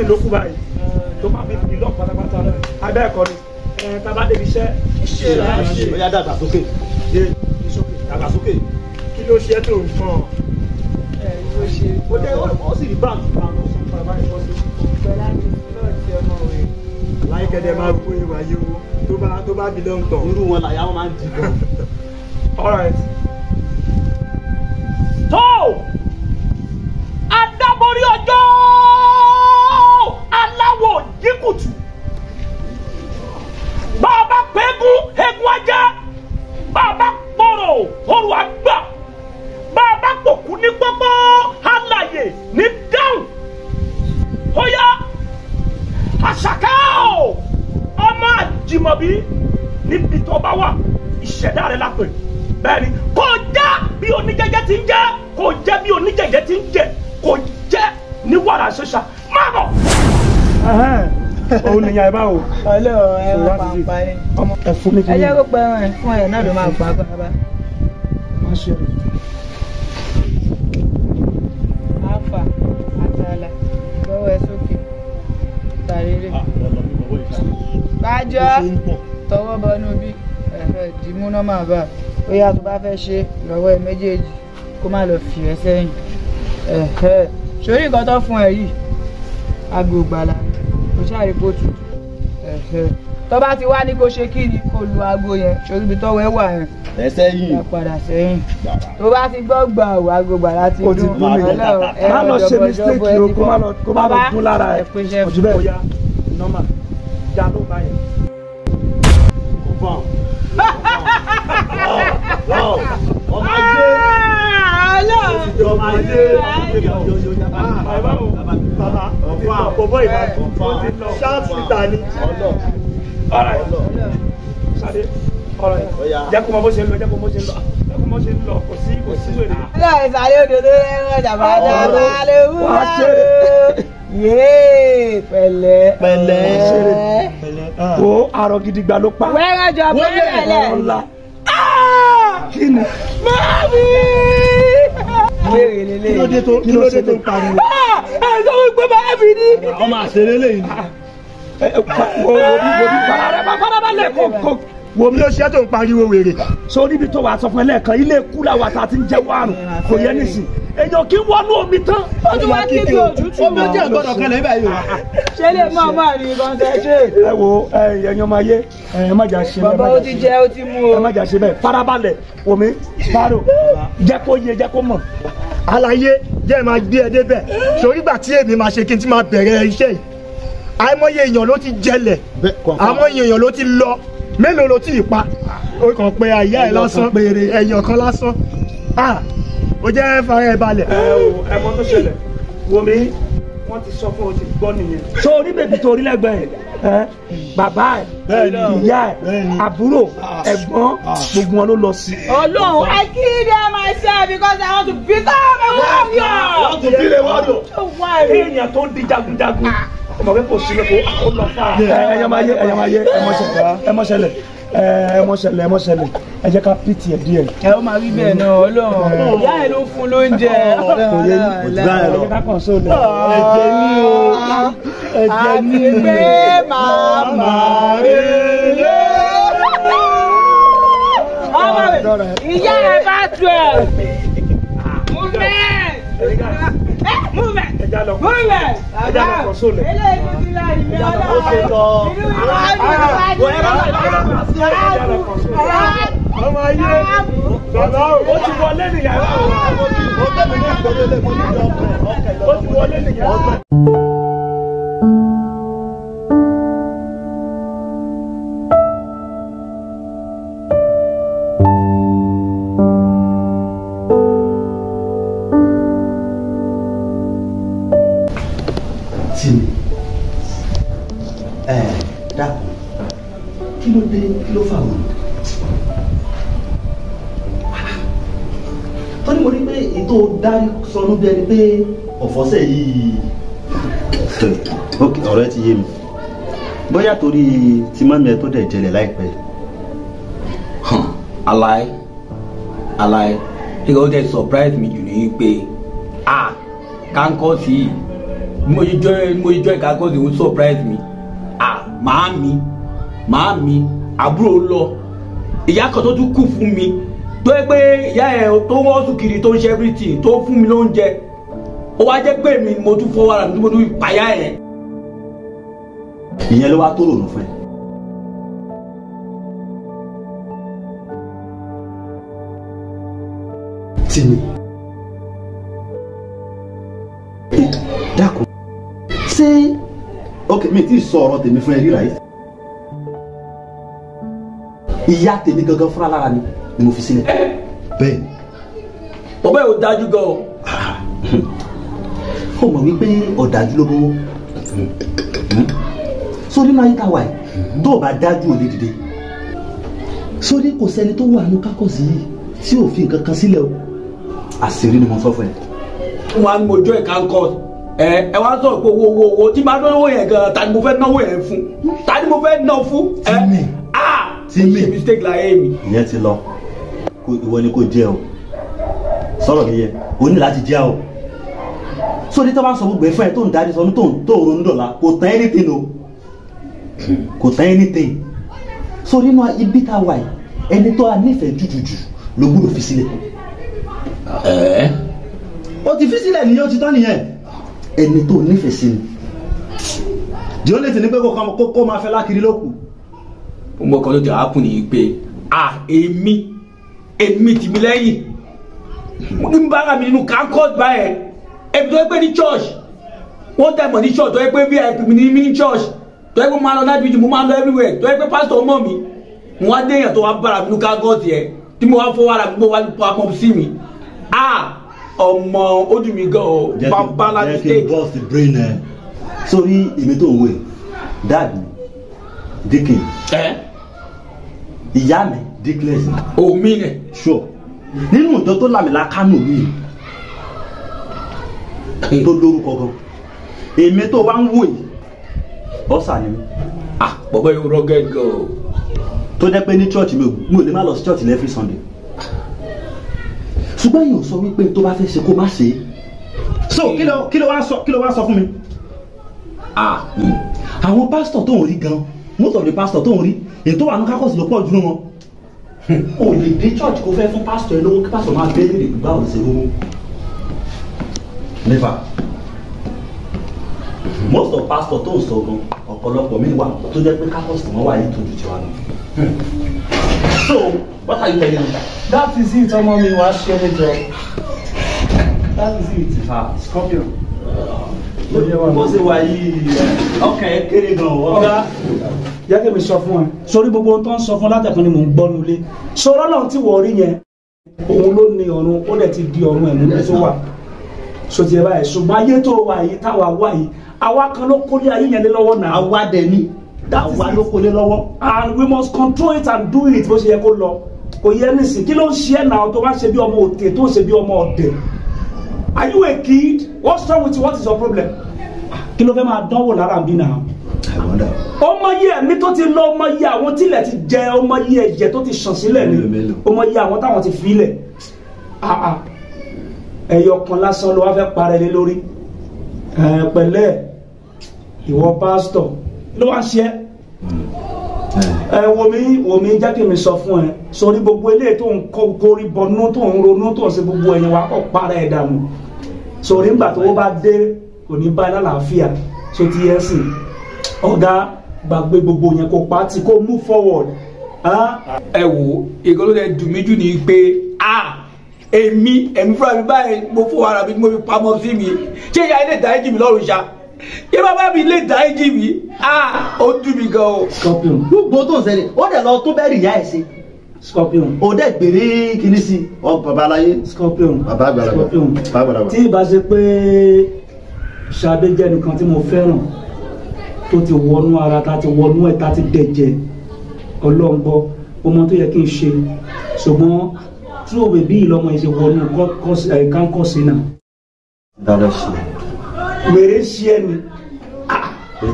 Everything ló kú báyìí tó máa fi ìlọ́ pátápátá abẹ́ ẹ̀kọ́ ni ẹ̀ tá a bá débi iṣẹ́. Ṣe ó yá dàgbàsókè. Dàgbàsókè. Kí ló ṣe tó nǹkan? Ẹ ló ṣe. Ó jẹ́ ó sì rí báńkì kan ló sọ fún abáyé bọ́ sí. Pẹ̀lá ní lọ́ọ̀tì ọmọ rẹ̀. Láìkẹ́dẹ̀ máa gbó ìwà yìí wo tó bá bí lọ́ǹtọ̀. Irú wọn làyà wọn máa ń di gan. All right. Tó adáborí ọjọ́ aláwọ̀ jíkùtù bàbá pẹ́gùn egun ajá bàbá pọ̀rọ̀ òrò àgbà bàbá pòkú ní pọ́pọ́ alàyè ní dáhùn óyá àṣàkẹ́ o ọmọ àjìmọ̀bí níbi tó bá wà ìṣẹ̀dá rẹ̀ la pè bẹ́ẹ̀ ni kò jẹ́ bí oníjẹ́jẹ́ ti ń jẹ́ kò jẹ́ bí oníjẹ́jẹ́ ti ń jẹ kò jẹ́ ní wàrà ṣẹṣà má bọ̀. Òun nìyà ẹ bá o. Ọlọ́run ẹ máa pa ni. Ẹ fún mi kí ni. Ẹ jẹ́ kó pẹ́ ẹran ẹ̀ fún ẹ̀ náà ló máa pa bàbá. Má ṣe rè. Alfa àtàlà lọ́wọ́ ẹ sókè tàréré. Bájọ́ tọwọ́ bọnú bí ẹ̀fẹ̀ dìímú náà máa bá ó yá tó bá fẹ́ ṣe lọ́wọ́ ẹ méjèèjì kó má lọ fi ẹ sẹ́yìn. Ẹ̀fẹ̀ sórí nǹkan tó fún ẹ yìí aago gbàlà kò ṣáà rí kó tutù. Ẹ̀fẹ̀ tó bá ti wá ní kó ṣe kí ni kó lu aago yẹn sórí ibi tọ́wọ́ ẹ wà yẹn. Ẹ sẹ́yìn. Ẹ padà sẹ́yìn. Tó bá ti gbọ́ gbà ò aago gbàlà ti dún. Má lọ ṣe mistake o kó má lọ dún lára ẹ. Ojú bẹ́ẹ̀ yá nọ́mà já ló bá yẹn. Ọmọ ajé. Ọmọ ajé. Bàbá bọ̀bọ̀ ìbàdàn ṣáàtì síta ni. Jẹ́ kó mọ bó ṣe ń lọ, jẹ́ kó mọ bó ṣe ń lọ, jẹ́ kó mọ bó ṣe ń lọ, kò sí kò sí wèrè. Ilé ìsàlẹ̀ odò tó rẹ́rọ̀ jàmbá jàmbá lè wúrà. Yéé pẹ̀lẹ́. Pẹ̀lẹ́. Wo arọ gidi gba ló pa. Wẹ́rẹ́ jọ pẹ̀lẹ́. Ọ̀la. Kí ni? Mami! Wéèrè lélẹ̀. Kí ló dé tó ń pariwo? Ẹ sọ fún pé bàbá mi ní. Ọmọ àṣeré lẹ́yìn. Wo bí farabalẹ̀ kò Wo mi ló ṣe tó ń pariwo wèrè. So níbi tó wàá sọ fún ẹ lẹ́ẹ̀kan ilé ikú làwọn àti àti ń jẹ́ wàrùn kò yẹ nísìn. Èèyàn kì í wọnú omi tán. Ó tún wá kí bí òtútù. Omi ó jẹ́ ìgbọ́dọ̀ kan lẹ́yìn báyìí o. Ṣé lè mọ̀ mọ̀ ní concentrate? Ẹ wo ẹ̀yin ọmọ ayé ẹ má jà ṣe bẹ́ẹ̀. Bàbá ó ti jẹ ó ti mú o. Ẹ má jà ṣe bẹ́ẹ̀ farabalẹ̀ omi Sparrow jẹ́ kó yé jẹ́ kó mọ̀. Àlàyé jẹ́ máa gbé ẹ débẹ̀ sórí ìgbà tí èmi máa ṣe kí n ti máa bẹ̀rẹ̀ iṣẹ́ yìí. Àìmọye èèyàn ló ti jẹlẹ̀, àmọye èèyàn ló ti lọ, mélòó ló ti pa. Ó kàn pé àyà ẹ lásán, ẹ̀yàn kan lásán. Ó jẹ́ fara ẹ balẹ̀. Ẹ o ẹ mọ tó ṣẹlẹ̀ wo mi wọ́n ti sọ fún o ti gbọ́ nìyẹn. So orí bèbí tó orí lẹ́gbẹ̀ẹ́ ẹ bàbá ẹ ìyá ẹ àbúrò ẹ̀gbọ́n gbogbo wọn ló lọ sí. Ọlọ́run I kill them myself because I want to become a warrior. I want to be a warrior. Kéèyàn tó di jagunjagun ọmọ pé kò sí lóko ó lọ fà. Ẹyọ máa yé ẹyọ máa yé ẹ mọ ṣẹlẹ̀ ẹ mọ ṣẹlẹ̀ ẹ mọ ṣẹlẹ̀ ẹ jẹ́ ká pìtì ẹ díẹ̀. Ẹ ó máa rí bẹ́ẹ̀ náà Ọlọ́run ìyá ẹ ló fún lóúnjẹ. Kò yé ní ẹ jẹ́ ká kàn sóòlẹ̀. Ẹ̀jẹ̀ ní o ẹ̀jẹ̀ ní àti pé màmá rèé. Ọmọ mi ìyá ẹ bá tu ẹ. Movement! Movement! Movement! Eléyìí tó ti la ìmí Ọlọ́run. Inú mi wá dùn. Ọmọ ayé bàbá o. Ó ti wọlé nìyẹn. Ó ti wọlé nìyẹn. Tìmí ẹ dákun kí ló dé kí ló fà wọ́n torí mo rí pé ètò dárí sọnù bí ẹni pé ọ̀fọ́sẹ̀ yìí. Ok ọ̀rọ̀ ẹ ti yé mi bóyá torí tí mọ́mí ẹ tó dẹ̀ jẹlẹ̀ láìpẹ́. Aláì aláì nígbà ó jẹ́ surprise mi jù ní pé ah kánkọ́ọ̀sì yìí Mo join caucus, ó surprise mi. Ah, màámi, àbúrò lọ. Ìyá kan tó tún kù fún mi. Tó yẹ pé ìyá ẹ̀ tó wọ́n sùn kiri tó ń ṣe everything tó fún mi lóúnjẹ. Ó wá jẹ́ pé mi mo tún fọwọ́ ara mi tí mo tún pàyà ẹ̀. Ìyẹn ló wá tó rònú fún ẹ. Tìmí. Dákun. Ṣé ok mi ti sọ ọ̀rọ̀ tèmi fún ẹ rí right? Ìyá tèmi gangan fúnra lára mi ni mo fi sílẹ̀. Bẹ́ẹ̀. Bọ́bá yóò dájú gan o. Ó mọ̀ wípé ọ̀dájú ló bówó. Sórí máa ń ta wà yìí tó o bá dájú ò lè dìde. Sórí kò sẹ́ni tó wà nínú kákọ́sì yìí tí ò fi nǹkan kan sílẹ̀ o. Àṣírí ni mo sọ fún ẹ. Wọ́n á ní mo join caucus. Ẹ wá sọ̀rọ̀ pé owó tí màá náwó yẹn gan-an ta ni mo fẹ́ náwó yẹn fún? Ta ni mo fẹ́ ná fún? Tìmí. Tìmí. Ṣe mistake láyé mi. Ìyẹn ti lọ. Ìwọ ni kò jẹ o. Sọ̀rọ̀ mi yẹ, o ní láti jẹ o. Sórí tó bá ń sọ gbogbo ẹ fún ẹ tó ń darí sọ tó ń ronú dọ̀la kò tán anything o. Kò tán anything. Sórí inú ibi tá a wà yìí, ẹni tó a nífẹ̀ẹ́ jùjùjù ló gbúdọ̀ fi sílẹ̀. Ó ti fi sílẹ̀ nìyẹn, ó ti tán nìyẹn. Ẹni tó nífẹ̀ẹ́ sí ni. The only thing ni pé kó máa fẹ́ lákiri ló kù. Mo mọ̀ kan tó ti happen ni pé èmi tì mí lẹ́yìn. Mo ní bára mi nínú caucus báyẹn. Èmi tó yẹ pé ní church, wọ́n tẹ̀ mọ̀ ní church tó yẹ pé VIP mi ní mí ní church. Tó yẹ pé mo máa lọ night vigil, mo máa lọ everywhere. Tó yẹ pé pastor mọ̀ mi. Mo wá dé èèyàn tó wá bára mi nínú caucus yẹn. Tí mo wá fọwọ́ ara mi, mo wá pamọ́ sí mi. Ọmọ ó dùn mí gan o, bàbá la mistake. Jẹ́ kí n bọ́ọ̀sì brain ẹ̀. Sórí èmi tó ń wò yìí, dad mi, Dikin. Ìyá mi, Dickless. Omi rẹ̀. Sure. Nínú ìjọ tó làmìlà Kánò mi, tó lórúkọ gan. Èmi tó wá ń wò yìí, ọ̀sà ni mi. Bàbá yóò rọ́gẹ́ gan o. Tó jẹ́ pé ní church mi ò lè má lọ sí church every Sunday. Ṣùgbọ́n yìí ò sọ wípé tó bá fẹ́ ṣe kó má ṣe. So kí ló wá sọ fún mi? Àwọn pásítọ̀ tó ń rí gan, most of the pastor tó ń rí, èyí tó wà ní kákọ́sì ló pọ̀ jù wọn. O lè dé church kó fẹ́ fún pásítọ̀ ẹ lówó kí pásítọ̀ máa bẹ́ẹ̀ lè gbà òṣè owó. Never. Most of pastor tó ń sọ gan, ọ̀pọ̀lọpọ̀ mi wà tó jẹ́ pé kákọ́sì wọn wà yìí tó ju tiwa lọ. So, what are you telling me? That is it, ọmọ mi wàá ṣe é jọ. That is it. Scorpion. Bó ṣe wà yìí, ọkàn ẹ kéré gan o. Ọ̀gá, jẹ́ kí mi sọ fún ẹ. Sórí gbogbo ohun tó ń sọ fún látẹ̀kùn ni mò ń gbọ́ nulẹ̀. Sọ̀rọ̀ náà tí wọ́n rí yẹn, òun ló ní ọ̀run, ó dẹ̀ ti di ọ̀run ẹ̀mú tó wà. Sotí ẹ báyìí, ṣùgbọ́n ayé tó wà yìí, táwa wà yìí, àwa kan ló kólé ayé yẹn lé lọ́wọ́ náà. Àwa dẹ̀ ni. Àwa ló kólé lọ́wọ́. And we must control it and do it bó ṣe yẹ kó lọ. Kò yẹ nísìn, kí ló ń ṣe ẹ́ náà tó bá ń ṣe bí ọmọ òtè tó ń ṣe bí ọmọ ọ̀dẹ̀? Are you a kid? What's wrong with you? What is your problem? Kí ló fẹ́ máa dánwò lára bí náà? Ọmọ yẹ ẹ̀mí tó ti lọ, ọmọ yẹ àwọn tílẹ̀ ti jẹ, ọmọ yẹ ẹ̀jẹ̀ tó ti ṣàn sílẹ̀ ni, ọmọ yẹ àwọn táwọn ti fi lẹ̀. Ẹyọ kan lásán ló wá fẹ́ parẹ́ lé lórí. Pẹ̀lẹ́ ìwọ pásítọ̀ ló wá ń ṣe ẹ́. Wò mí jẹ́ kí mi sọ fún ẹ. Sórí gbogbo eléyìí tó ń kórí bọnú tó ń ronú tó ń ṣe gbogbo ẹ̀yìn wa kọ̀ parẹ́ ẹ̀ dànù. Sórí ńgbà tó bá dé kò ní bá ẹ lálàáfíà. So ti yẹ sìn. Ọ̀gá gbàgbé gbogbo yẹn kó pa tí kó move forward. Ẹ wo ìkan ló dé dùn mí jù ní pé èmi fúnra mi báyìí mo fún ara mi mo fi pamọ́ sí mi. Ṣé ìyá ilé ìdáríjì mi lọ́rùn ṣá? Ṣé bàbá mi lè dáríjì mi? Ó dùn mí gan o. Scorpion. Gbogbo tó ń ṣẹlẹ̀, ó dẹ̀ lọ tó bẹ́ẹ̀rì ìyá ẹ̀ ṣe. Scorpion. Ó dẹ̀ gbèrè kíní sí ọ bàbá aláyé. Scorpion. Bàbá àgbàlagbà. Scorpion. Bàbá àgbàlagbà. Tí ìbá ṣe pé Ṣadé jẹ́ nìkan tí mo fẹ́ràn tó ti wọnú ara ta ti wọnú ẹ̀ ta ti dẹ̀jẹ̀ Ọlọ́run gbọ́ ọmọ tó yẹ kí n ṣe ṣùgbọ́n tí òwe bí ìlọmọ yìí ṣe wọnú kánkọ́sì náà. Dáadáa ṣe. Wèrè ṣe ẹ ni.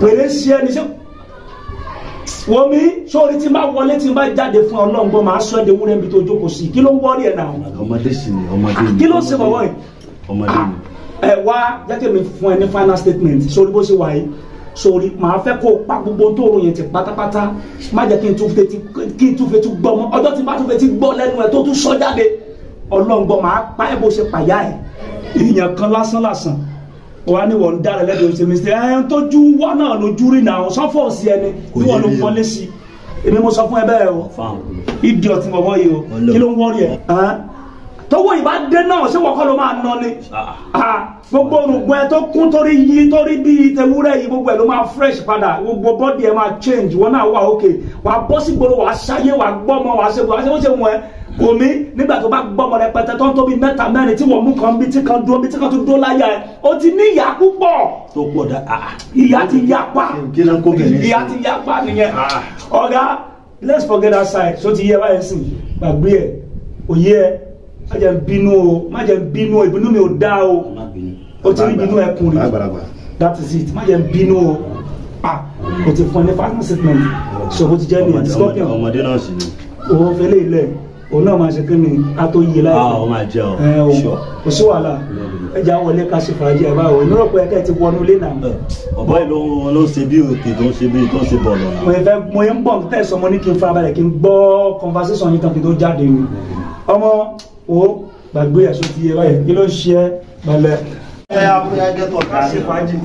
Wèrè ṣe ẹ ni ṣé wọ́n mi sórí tí n bá wọlé tí n bá jáde fún Ọlọ́run gbọ́ màá sọ ẹ́ de wúrẹ́ níbi tó jókòó sí kí ló ń wọ́rí ẹ̀ náà. Ọmọdé sì ni ọmọdé ni. Kí ló ń ṣe bọ̀wọ́ yìí? Ọmọdé ni. Ẹ wá jẹ́ kí mi fún ẹ ní final statement sórí bó ṣe wà yìí. Sórí màá fẹ́ kó o pa gbogbo tó rò yẹn ti pátápátá. Má jẹ́ kí n tún fetí gbọ́ mọ́. Ọjọ́ tí n bá tún fetí gbọ́ lẹ́nu ẹ̀ tó tún sọ jáde. Ọlọ́run gbọ́ màá pa ẹ́ bó ṣe pàyà ẹ̀. Ìyẹn kan lásán lásán. Wà ní wọ́n ń dára lẹ́dọ̀ọ́ ṣe mistake. Ẹ̀ ń tójú wá náà lójú rí náà sọ́fọ̀ọ́sì ẹni bí wọ́n ló ń pọ́nlé sí. Èmi mo sọ fún ẹ bẹ́ẹ̀ o. Idiot ni bọ̀bọ̀ yìí o. Kí ló ń wọ́rí ẹ̀? Tọwọ́ ìbá dé náà ṣé wọ́n kọ́ ló máa ná ni? Gbogbo orùngbọ̀n ẹ tó kún torí yí torí bí tewúrẹ́ yìí gbogbo ẹ ló máa fresh padà. Gbogbo bọ́dì ẹ máa change. Wọ́n náà wà okay. Wà á bọ́ sí gbòòrò, wà á ṣayé, wà á gbọ́mọ, wà á ṣe bó ṣe wọ̀n ẹ́. Omi nígbà tó bá gbọ́mọ rẹpẹtẹ tó ń tóbi mẹ́ta mẹ́rin tí wọ́n mú kan bí tí kan dúró bí tí kan tún dúró láyà ẹ̀. O ti ní ìyá púpọ̀. Tó pọ̀ dá. Ìyá ti yapa. Ìyá ti yapa nìyẹn. Ọ̀gá, let's forget that side. So ti yẹ báyìí sìn, gbàgbé ẹ̀, òye ẹ̀, má jẹ́ n bínú o, má jẹ́ n bínú o, ìbínú mi ò dá o. O ti rí ìbínú ẹkùn rí. That is it, má jẹ́ n bínú o. Ah, o ti fún ẹ ní final statement. So bó ti jẹ́ nìyẹn, scorpion. Ọmọdé náà sì ni. Owó fẹlẹ́ ilẹ̀, òun náà máa ṣe kí ni a tó yé láìpẹ́. Ah, ó máa jẹ́ ọ. Ẹ o, kò sí wàhálà. Ẹ jẹ́ àwọn ilé ká ṣe fàájì ẹ̀ báwo. Èmi rò pé ẹ̀kẹ́ ti wọnú ilé náà. Ọ̀bọ yìí ló ń ṣe bí òkè tó ń ṣe bí tó ń ṣe bọ̀ọ̀lù náà. Mo fẹ́ mo ń bọ̀ tẹ̀sán mo ní kí n farabalẹ̀ kí n gbọ́ conversation yìí tán kí n tó jáde ni. Ọmọ o gbàgbé ẹ̀sùn ti yé báyìí kí ló ń ṣe ẹ́ balẹ̀. Ẹ yà fún ẹgbẹ́ tó ká ṣe fàájì.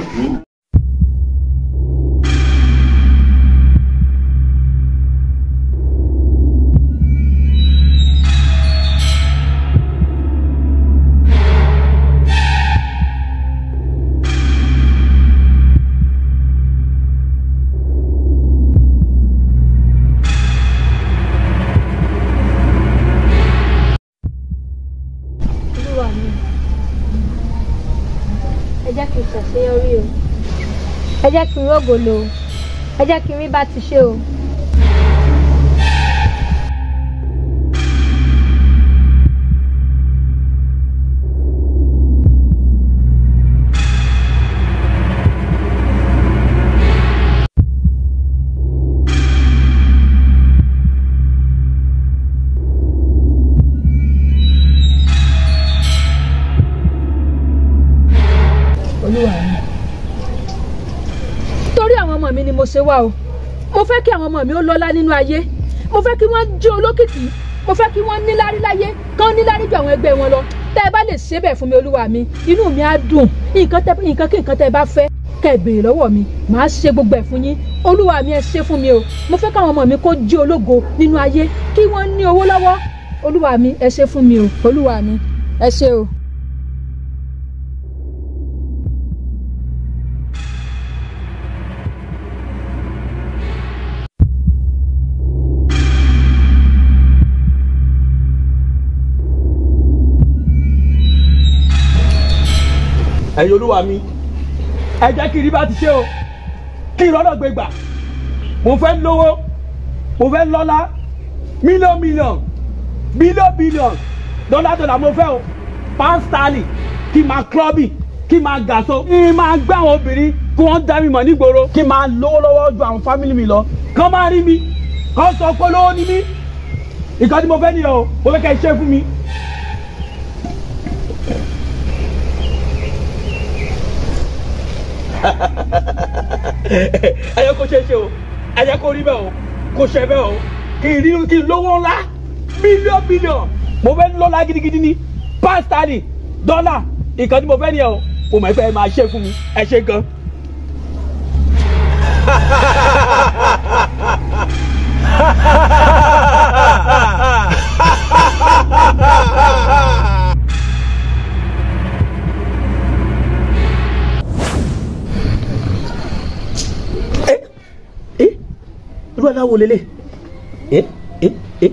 Ṣàṣeyọrí o, ẹ jẹ́ kí n rógo lò ó, ẹ jẹ́ kí n rí bá ti ṣe o. Olúwa mi, torí àwọn ọmọ mi ni mo ṣe wá o. Mo fẹ́ kí àwọn ọmọ mi ó lọ́lá nínú ayé, mo fẹ́ kí wọ́n jẹ́ olókìkí, mo fẹ́ kí wọ́n níláárí láyé, kán níláárí ju àwọn ẹgbẹ́ wọn lọ. Tẹ́ ẹ bá lè ṣe bẹ́ẹ̀ fún mi olúwa mi, inú mi á dùn. Nǹkan kí nǹkan tẹ́ ẹ bá fẹ́ kẹ́ ẹ béèrè lọ́wọ́ mi, màá ṣe gbogbo ẹ̀ fún yín. Olúwa mi, ẹ ṣe fún mi o. Mo fẹ́ káwọn ọmọ mi kó jẹ́ ológo nínú ayé, kí wọ́n ní owó lọ́wọ́. Olúwa mi, ẹ ṣe fún mi o. Olúwa mi, ẹ ṣe o. Ẹ̀yin olúwa mi, ẹ jẹ́ kí n rí bá ti ṣe o, kí n rọ́nà gbé gbà. Mo fẹ́ lówó, mo fẹ́ lọ́lá, mílíọ̀nù mílíọ̀nù, bílíọ̀nù bílíọ̀nù, dọ́là dọ́là mo fẹ́ o, pound sterling, kí n máa klọ́bì, kí n máa gàso, kí n máa gbé àwọn obìnrin kí wọ́n dá mi mọ̀ nígboro, kí n máa lówó lọ́wọ́ ju àwọn fámìlì mi lọ, kán máa rí mi, kán sọ pé lówó ni mí. Ìkan tí mo fẹ́ nìyẹn o, mo fẹ́ kẹ́ ẹ ṣe fún mi. Ẹ yẹ kó ṣe é ṣe o, ẹ yẹ kó rí bẹ́ẹ̀ o, kó ṣe bẹ́ẹ̀ o, kí n rí kí n lówó ńlá, mílíọ̀nù bílíọ̀nù, mo fẹ́ lọ́lá gidigidi ní pásítárì dọ́là. Ìkan tí mo fẹ́ nìyẹn o, mo mọ̀ pé ẹ máa ṣe fún mi, ẹ ṣe gan. Irú aláwo lélẹ̀, ẹ ẹ ẹ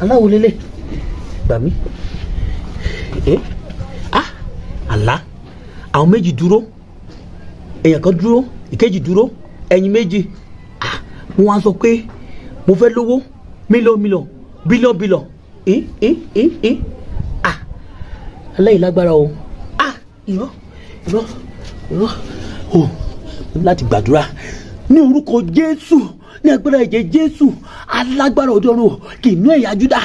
aláwo lélẹ̀, gbà mí. Ẹ ah, àlá àwọn méjì dúró, èèyàn kan dúró, ìkejì dúró, ẹ̀yin méjì. Ah, mo wá sọ pé mo fẹ́ lówó mílíọ̀nù mílíọ̀nù bílíọ̀nù bílíọ̀nù. Ẹ ẹ ẹ ẹ ah, aláìlágbára o. Ah, irọ́ irọ́ irọ́ o, láti gbàdúrà ní orúkọ Jésù. Ní agbára ẹ̀jẹ̀ Jésù alágbára òdòrò kìnìún ẹ̀yà Júdà.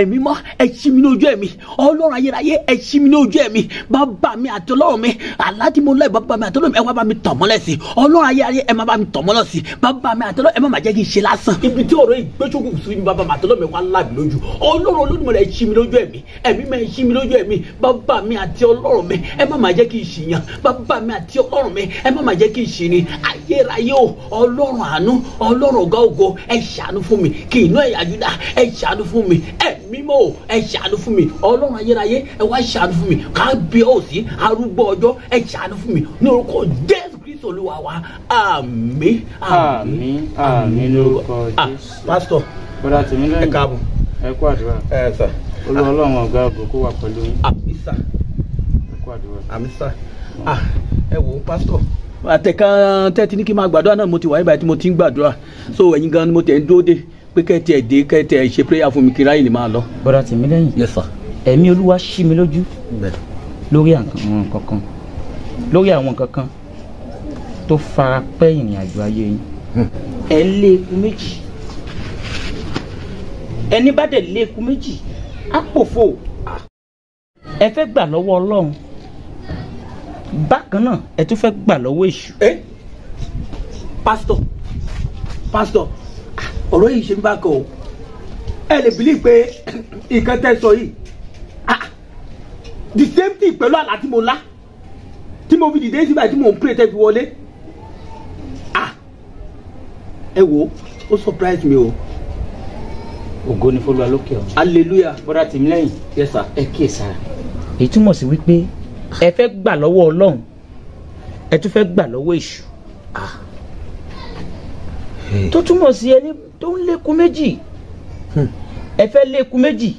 Ẹ̀mí mọ́ ẹ ṣí mi ní ojú ẹ̀mí. Ọlọ́run ayérayé ẹ ṣí mi ní ojú ẹ̀mí. Bàbá mi àti Ọlọ́run mi àlá tí mo lá bàbá mi àti Ọlọ́run mi ẹ wá bá mi tàn mọ́lẹ̀ sí. Ọlọ́run ayérayé ẹ má bá mi tàn mọ́lẹ̀ sí. Bàbá mi àti Ọlọ́run ẹ má má jẹ́ kí n ṣe lásán. Ibi tí ọ̀rọ̀ ìgbésókùn sí mi bàbá mi àti Ọlọ́run mi wá láàbì lójú. Ọlọ́run Olódùmarè ẹ ṣí mi lójú ẹ̀mí. Ẹ̀mí mẹ́ ẹ ṣí mi lójú ẹ̀mí. Bàbá mi àti Ọlọ́run mi ẹ má má jẹ́ kí n ṣìyàn. Bàbá mi àti Ọlọ́run mi ẹ má má jẹ́ kí n ṣìrìn. Ayérayé o Ọlọ́run àánú Ọlọ́run ọ̀gá ògo ẹ ṣàánú fún mi. Kì í inú ẹ̀yà Júdà ẹ ṣàánú fún mi. Ẹ̀mí mọ́ o ẹ ṣàánú fún mi. Ọlọ́run ayérayé ẹ wá ṣàánú fún mi. Kábíyèsí arúgbó ọjọ́ ẹ ṣàánú fún mi ní orúkọ Jésù Kristi Olúwa wa. Àmín àmín àmín lórúkọ Jésù. Pásítọ̀ bọ́dà Tèmílẹ́yìn ẹ káàbọ̀. Ẹ kú àdúrà. Ẹ sà. Olúwa Ọlọ́run ọ̀gá ògo kó wà pẹ̀lú yín. Àmín sà. Ẹ kú àdúrà. Àmín sà. Ẹ wò ó pásítọ̀. Àtẹ̀kàn tẹ́tí ní kí n máa gbàdúrà náà mo ti wà nígbà tí mo ti ń gbàdúrà so ẹ̀yin gan ni mo tẹ̀ ń dúró dé pé kẹ́tì ẹ̀ dé kẹ́tì ẹ̀ ṣe prayer fún mi kí ráyè lè máa lọ. Bọ́dà Tèmílẹ́yìn. Yes sir. Ẹ̀mí Olúwa ṣí mi lójú lórí àwọn nǹkan kan lórí àwọn nǹkan kan tó fara pẹ́ ìrìn àjò ayé yín. Ẹ lé eku méjì. Ẹni bá dẹ̀ lé eku méjì á pòfo. Ẹ fẹ́ gbà lọ́wọ́ Ọlọ́run bákan náà ẹ tún fẹ́ gbà lọ́wọ́ èṣù. Pásítọ̀ pásítọ̀ ọ̀rọ̀ yìí ṣe ń bá kọ o. Ẹ lè believe pé nǹkan tẹ́ sọ yìí the same thing pẹ̀lú àlá tí mo lá tí mo fi dìde síbà tí mo ń pray tẹ́ fi wọlé. Ẹ wo ó surprise mi o. Ògo ni f'Olúwa lókè ọ̀run. Hallelujah. Bọ́dà Tèmílẹ́yìn. Yes sir. Ẹ kíyèsára. Èyí túmọ̀ sí wípé ẹ fẹ́ gbà lọ́wọ́ Ọlọ́run ẹ tún fẹ́ gbà lọ́wọ́ èṣù. Tó túmọ̀ sí ẹni tó ń lékun méjì. Ẹ fẹ́ lékun méjì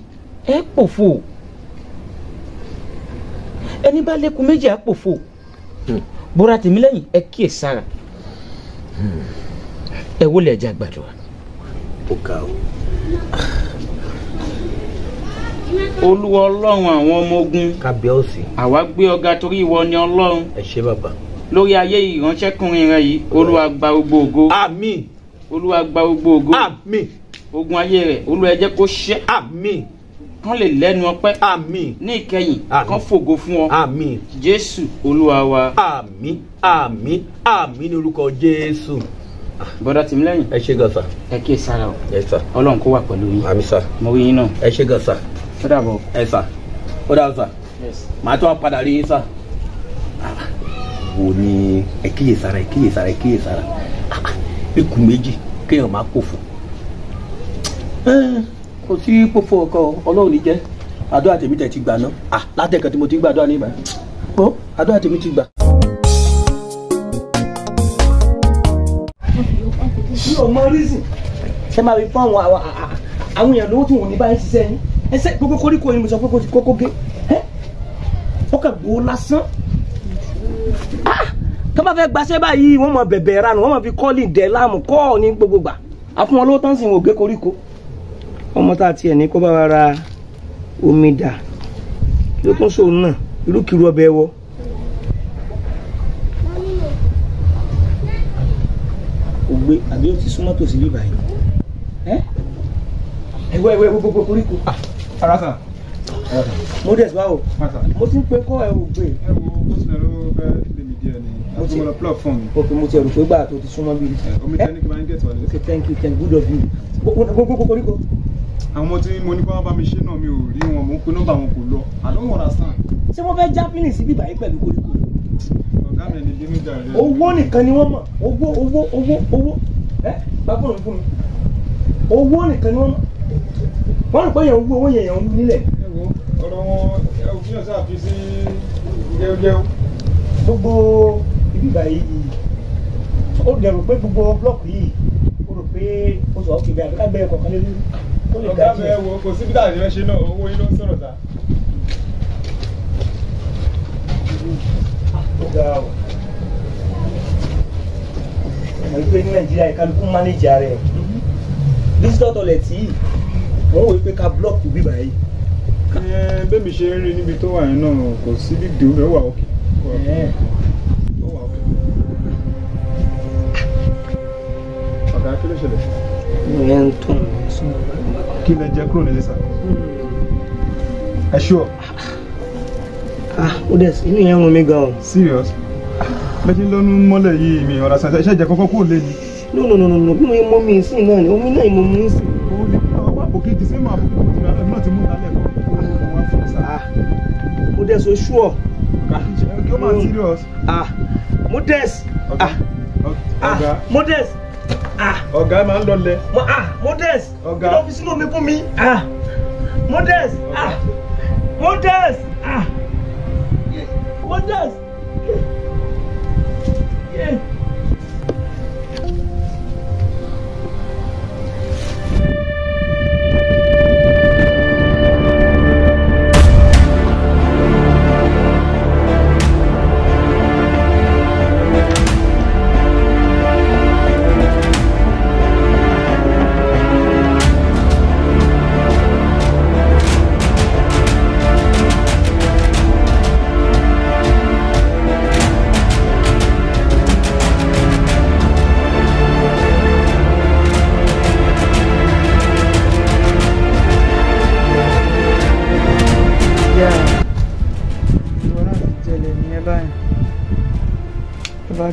ẹ pòfo. Ẹni bá lékun méjì á pòfo. Bọ́dà Tèmílẹ́yìn ẹ kíyèsára. Ẹ wọlé ẹja gbàdúrà. Ó ga o. Olúwa Ọlọ́run àwọn ọmọ ogun. Kábíyèsí. Àwa gbé ọ̀gá torí ìwọ ni Ọlọ́run. Ẹ ṣé bàbá. Lórí ayé ìránṣẹ́kùnrin rẹ yìí Olúwa gba gbogbo ògo. Àmín. Olúwa gba gbogbo ògo. Àmín. Ogun ayé rẹ Olúwa ẹ jẹ́ kó ṣẹ́. Àmín. Kán lè lẹ́nu ọpẹ́. Àmín. Ní ìkẹyìn kán fògo fún ọ. Àmín. Jésù Olúwa wa. Àmín àmín àmín ní orúkọ Jésù. Bọ́dà Tèmílẹ́yìn. Ẹ ṣé gan sà. Ẹ kíyè sára o. Yes sir. Ọlọ́run kó wà pẹ̀lú yín. Àmín sà. Mo rí yín náà. Ẹ ṣé gan sà. Ó dàbọ̀. Ẹ sà. Ó dàbọ̀ sà. Yes. Màá tún wá padà rí yín sà. Wo ni ẹ kíyè sára ẹ kíyè sára ẹ kíyè sára. Ikùn méjì kéèyàn máa pòfo. Kò sí pòfo ọkọ Ọlọ́run ní jẹ́. Àdúrà tèmi tẹ̀ ti gbà ná. Látẹ̀kẹ́ tí mo ti ń gbàdúrà ní ìbàdàn. Ó àdúrà tèmi ti gbà. Mi ò mọ reason ṣe máa fi fún àwọn àwọn èèyàn lówó tí wọn ò ní bá ń ṣiṣẹ́ yín ẹsẹ̀ gbogbo koríko ni mo sọ pé kó ti kókó gé ẹ́ ó kàn gbowó lásán. Tó bá fẹ́ gbaṣẹ́ báyìí wọ́n mọ bẹ̀bẹ̀ ranù wọ́n mọ fi kọ́ọ̀lì dẹ̀ láàmú kọ́ọ̀ ní gbogbo gbà àfún wọn lówó tán sì ń gé koríko. Ọmọ tá a tiẹ̀ ní kó bá wa ra omi dà kí ló tún sóun náà irúkìrú ọbẹ̀ wọ. Ògbé àbí ó ti súnmọ́ tòsí bí báyìí. Ẹ̀wọ́ ẹ̀wọ́ ẹ̀wọ́ gbogbo koríko. Ara sà. Modest báwo? Mo ti ń pe kọ́ ẹ ògbé. Ẹ wo bó tilẹ̀ ló fẹ́ lè mi díẹ̀ ni. Àti mo lọ plug fún mi. Ok, mo ti ẹ̀rù pé gbà tó ti súnmọ́ bí. Omi tẹ́ ní kí n máa ń gẹ̀tì wọlé. Ok, thank you, thank you, good of you. Gbogbo koríko. Àwọn ọmọ tí mo ní kí wọ́n bá mi ṣe náà mi ò rí wọn, mò ń pe nọ́mbà wọn kò lọ. I don't understand. Ṣé wọ́n fẹ́ já fínì sí bíbáyìí pẹ̀lú koríko? Ọ̀gá mi ní bínú jàre. Owó nìkan ni wọ́n mọ̀. Owó owó owó owó. Ẹ gbà fóònù fún mi. Owó nìkan ni wọ́n mọ̀. Wọ́n rò pé èèyàn ń wú owó yẹn èèyàn ń wú nílẹ̀. Ẹ wo ọ̀rọ̀ wọn ẹ ò fi hàn sáà fi sí gẹ́gẹ́. Gbogbo ibi báyìí ó dẹ̀ rò pé gbogbo blọọkì yìí ó rò pé ó sọ òkè bẹ́ẹ̀ àbíká gbẹ́yẹ kọ̀ọ̀kan lé lórí. Ọ̀gá mi ẹ wo kò síbi tá a lè ṣe náà owó yín ló ń sọ̀rọ̀ sá. Ó ga o. Ọmọ ìgbé ní Nàìjíríà ìkálukú mánéjà rẹ̀. Visitor toilet yìí wọ́n wò pé ká blọọkì bíbá yìí. Bẹ́ẹ̀ mi ṣe ń rí níbi tó wà yẹn náà kò sí big deal ó wà òkè. Ó wà òkè. Ọ̀gá Ọ̀gá, kí ló ṣẹlẹ̀? Ìyẹn ń tún mi sún. Kí lẹ jẹ kúrò nílé sà? Ẹ ṣúọ̀. Ah, ó dẹ̀ inú yẹn ń rún mi gan o. Serious? Bẹ́ẹ̀ ṣe ń lọ́nu mọ́lẹ̀ yìí mi ọ̀rọ̀ sàn ṣe jẹ́ kọ́kọ́ kúrò lé ni. No no no no, bí mo mú mi sí náà ni omi náà mo mú sí. Ó lè ọwọ́ àpò kejì sí mọ́ àpò kejì rà náà ti mú lálẹ́ kan kó wá fún sà. Ah, mo dẹ̀ so ṣúọ̀. Kí ó máa serious. Ah, mo dẹ̀ ah. Ọ̀gá. Mo dẹ̀ ah. Ọ̀gá máa ń lọlẹ̀. Ah, mo dẹ̀. Ọ̀gá. Kí ló fi sínú omi fún mi? Ah, mo dẹ̀ ah. Mo dẹ̀ ah. Mo dẹ̀. Yeah.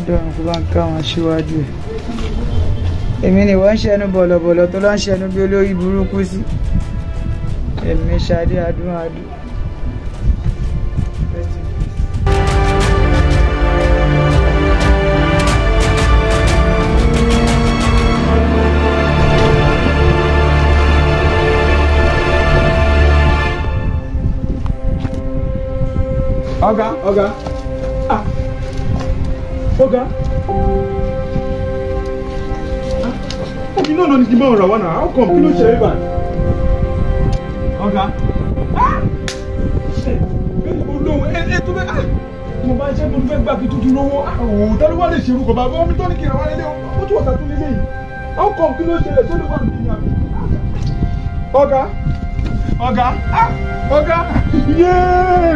Dọ̀rùn kó bá ń ká wọn síwájú ẹ̀. Èmi ni wọ́n ń ṣẹnu bọ̀lọ̀bọ̀lọ̀ tó lọ́ ń ṣẹnu bí olórí burúkú sí. Èmi Ṣadé Adúnadú. Ọ̀gá, ọ̀gá. Ah. Ọ̀gá. Omi náà ló ní kí n bá ọ̀rọ̀ wá náà. How come? Kí ló ṣe é báyìí? Ọ̀gá. Ṣé olóhùn ẹ tó bẹ́ẹ̀? Mo bá ń ṣe mo fẹ́ gbà kí tuntun lówó. Àwò tá ló wá lè ṣe irú kọ̀ bá omi tó ní kí n rà wá lélẹ̀ ó tún wọ̀ta tún lélẹ̀ yìí. How come? Kí ló ṣẹlẹ̀ tó lè wà nínú àbí? Ọ̀gá. Ọ̀gá. Ọ̀gá. Yéé.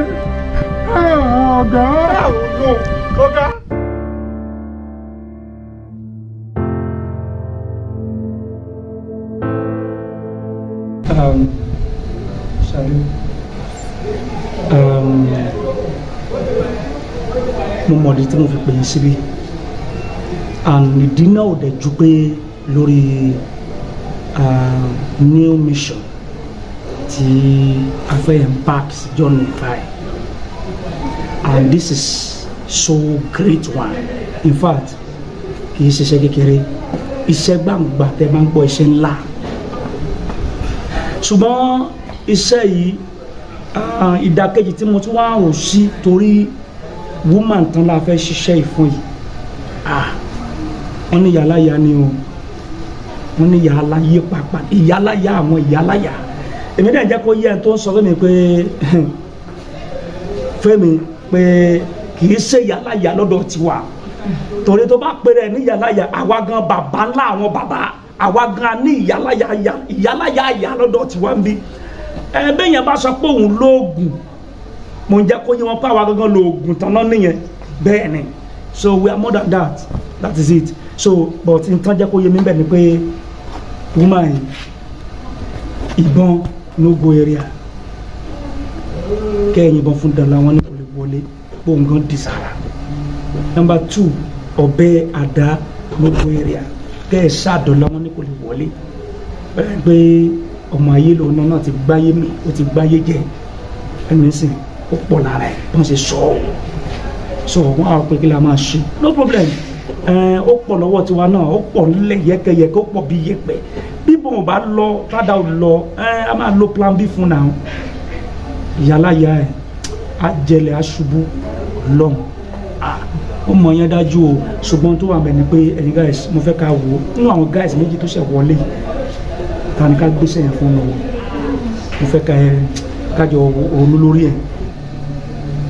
Ọ̀gá. Ọ̀gá. Ṣadé, mo mọ̀dí tí mo fi pè yín síbí and ìdí náà ò dẹ̀ ju pé lórí new mission tí a fẹ́ embark sí journey báyìí, and this is so great one. In fact, kì í ṣiṣẹ́ kékeré, iṣẹ́ gbàǹgbà tẹ́ máa ń gbọ́, iṣẹ́ ńlá. Ṣùgbọ́n iṣẹ́ yìí, ìdàkejì tí mo tún wá rò sí torí woman tán la fẹ́ ṣiṣẹ́ ìfún yìí, wọ́n ní yàláyà ni o, wọ́n ní yàláyé pàápàá, ìyáláyà àwọn ìyáláyà. Èmi náà jẹ́ kó yẹ ẹni tó ń sọ fún mi pé fẹ́mi pé kì í ṣe yàláyà lọ́dọ̀ tiwa, torí tó bá pèrè ní yàláyà, àwa gan bàbá ńlá àwọn bàbá àwa gan ní ìyáláyà ìyáláyà ìyá lọ́dọ̀ tiwa ń bí. Ẹ bẹ́ẹ̀ yẹn bá sọ pé òun lóògùn, mo ń jẹ́ kó yé wọn pé àwa gangan lóògùn tán náà nìyẹn. Bẹ́ẹ̀ ni, so we are more than that, that is it. So but nǹkan jẹ́ kó yé mi bẹ́ẹ̀ ni pé woman yìí, ìbọn no go area, kẹ́ ẹ̀ yìnbọn fún dandan wọn ní kò lè wọlé, bó nǹkan di sára. Number 2, ọ̀bẹ àdá no go area, kẹ́ ẹ̀ ṣàdọ̀lá wọn ní kò lè wọlé. Bẹ́ẹ̀ pé ọmọ ayé lòun náà ti gbáyé mi, ó ti gbáyé jẹ, ẹnu sìn ó pọ̀ lára ẹ̀ bọ́n ṣe sọ ọ́. So wọ́n á pé kí la máa ṣe, no problem. Ó pọ̀ lọ́wọ́ tiwa náà, ó pọ̀ nílẹ̀ yẹ́kẹ́yẹ́kẹ́, ó pọ̀ bí yẹ̀pẹ̀. Bí bòun bá lọ tádà ò lọ, a máa lo plan B fún náà. Ìyáláyà ẹ̀ á jẹlẹ̀ á ṣubú lọ́hùn. Ó mọ yẹn dájú o. Ṣùgbọ́n tó wà bẹ̀ ni pé ẹ̀yin guys, mo fẹ́ ká wò ó nínú àwọn guys méjì tó ṣẹ̀ wọlé, ta ni ká gbéṣẹ́ yẹn fún un? Mo fẹ́ ká ẹ kájọ ronú lórí ẹ̀,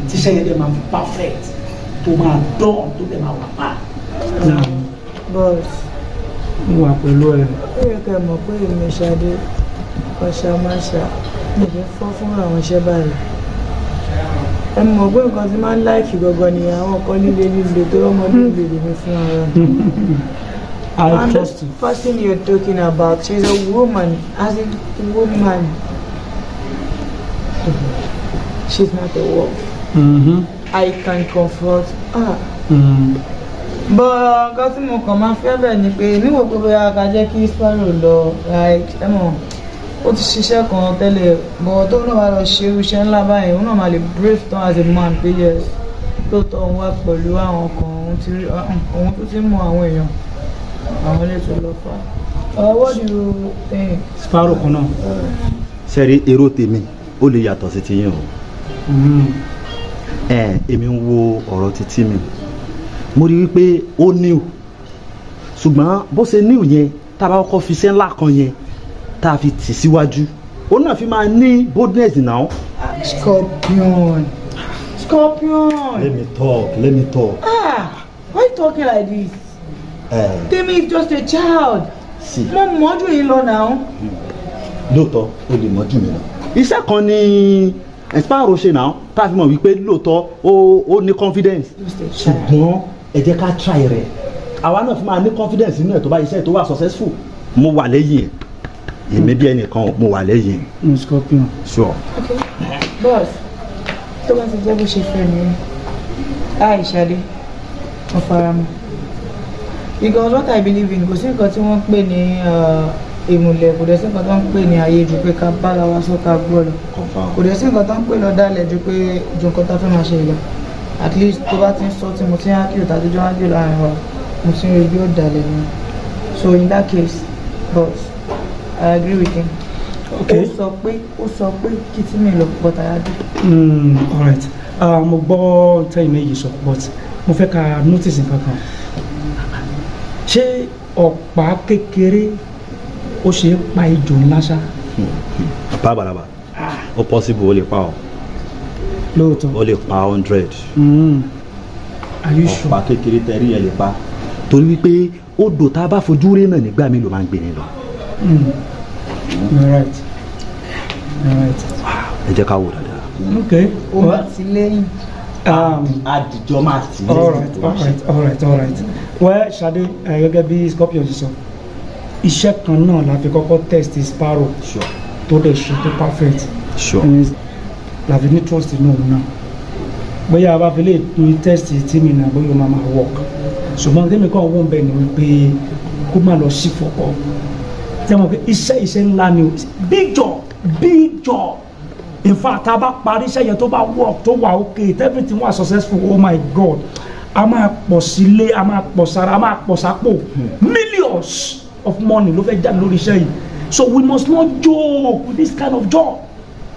tíṣẹ́ yẹn dẹ̀ máa fi perfect, tó máa dán, tó dẹ̀ máa wà pa. Boss, mo wà pẹ̀lú ẹ. Ó yẹ ká mọ̀ pé èmi Ṣadé ọ̀ṣàmáṣà mi kì í fọ́ fún àwọn iṣẹ́ báyìí. Ẹ mọ̀ pé nǹkan tí máa ń láìkì gangan ni àwọn nǹkan líle líle tó rọ́mọ líle lèmi fún ara mi. I And trust the you. person you're talking about, she's a woman, as in woman. She's not a wolf. Mm-hmm. I can comfort her. Mm. But nǹkan tí mo kàn máa fẹ́ bẹ̀ ni pé níwò pé bóyá ká jẹ́ kí Sparrow lọ, like, ẹ mọ̀, ó ti ṣiṣẹ́ kan tẹ́lẹ̀, but tóun náà bá lọ ṣe irú iṣẹ́ ńlá báyìí, òun náà máa lè brave tán as a man pé yes, lóòótọ́ òun wà pẹ̀lú àwọn kan, òun ti rí, òun tó ti mọ àwọn èèyàn, àwọn ilé tó lọ fà. What do you think? Sparrow kan náà. Sẹ́rí, èrò tèmi ó lè yàtọ̀ sí tiyín o. Ẹ èmi ń wo ọ̀rọ̀ títí mi, mo rí wípé ó níwò, ṣùgbọ́n bó ṣe níwò yẹn, tá a bá kọ́kọ́ fi iṣẹ́ ńlá kan yẹn tá a fi tì síwájú, ó náà fi máa ní boldness now. Scorpion. Scorpion. Let me talk, let me talk. Ah, why you talking like this? Temi is just a child. See. Mo mọ̀ jù yín lọ now. Lóòótọ́, o lè mọ̀ jù mí lọ. Iṣẹ́ kan ni Sparrow ṣe náà tá a fi mọ̀ wípé lóòótọ́ ó ní confidence. Ṣùgbọ́n ẹ jẹ́ ká try rẹ̀. Àwa náà fi máa ní confidence nínú ẹ̀ tó bá iṣẹ́ tó wà successful. Mo wà lẹ́yìn ẹ̀. Èmi bí ẹnìkan, mo wà lẹ́yìn ẹ̀. Scorpion. Sure. Okay. Boss, tó bá ti jẹ́ bó ṣe fẹ́ nìyẹn. Hi, Ṣadé. Mo fara mọ́. Because what I believe in, kò sí nǹkan tí wọ́n ń pè ní ìmùlẹ̀, kò dẹ̀ sí nǹkan tó ń pè ní ayé ju pé ká bára wa sọ ká gbọ́ lọ. Kò dẹ̀ sí nǹkan tó ń pè lọ́dàlẹ̀ ju pé ju nǹkan tá a fẹ́ máa ṣe lọ. At least tó bá ti ń sọ tí mo ti ń argue tàbí jọ argue láàrin wa, mo ti ń rí bí ó dalẹ̀ ni. So in that case, boss, I agree with him. Okay. Ó sọ pé kí tí mi lọ, but I agree. All right. Mo gbọ́ tẹ́yìn méjì sọ, but mo fẹ́ ká notice nǹkan kan. Ṣé ọ̀pá kékeré ó ṣe é pa ejò ńlá ṣá? Bàbá àgbàlagbà, ó possible, ó lè pa ọ. Lóòótọ́. Ó lè pa 100. Are you sure? Ọ̀pá kékeré tẹ̀rí yẹn lè pa. Torí wípé odò tá a bá fojú rí náà nígbà mi ló máa ń gbé ni lọ. You're right. You're right. Ẹ jẹ́ ká wò dáadáa. Okay. Ó máa ti lẹ́yìn. Àdìjọ máa tì lẹ́yìn. All right. Well, Ṣadé, gẹ́gẹ́ bí Scorpion ṣe sọ, iṣẹ́ kan náà la fi kọ́kọ́ test Sparrow. Tó dẹ̀ ṣe tó perfect. La fi ní trust inú òun náà. Bóyá a bá fi lè do test tí mi náà, bóyá ó máa máa work. Ṣùgbọ́n tèmi kàn wọ́n bẹ̀ ni wípé kó má lọ sí fọkọ. Ṣé mo pé iṣẹ́ ńlá ni o, big job, big job. In fact, tá a bá parí iṣẹ́ yẹn, tó bá work, tó wà okay, everything wà successful, oh my God, a máa pọ̀ sílé, a máa pọ̀ sára, a máa pọ̀ sápò. Millions of money ló fẹ́ jáde lórí iṣẹ́ yìí. So we must not joke with this kind of job.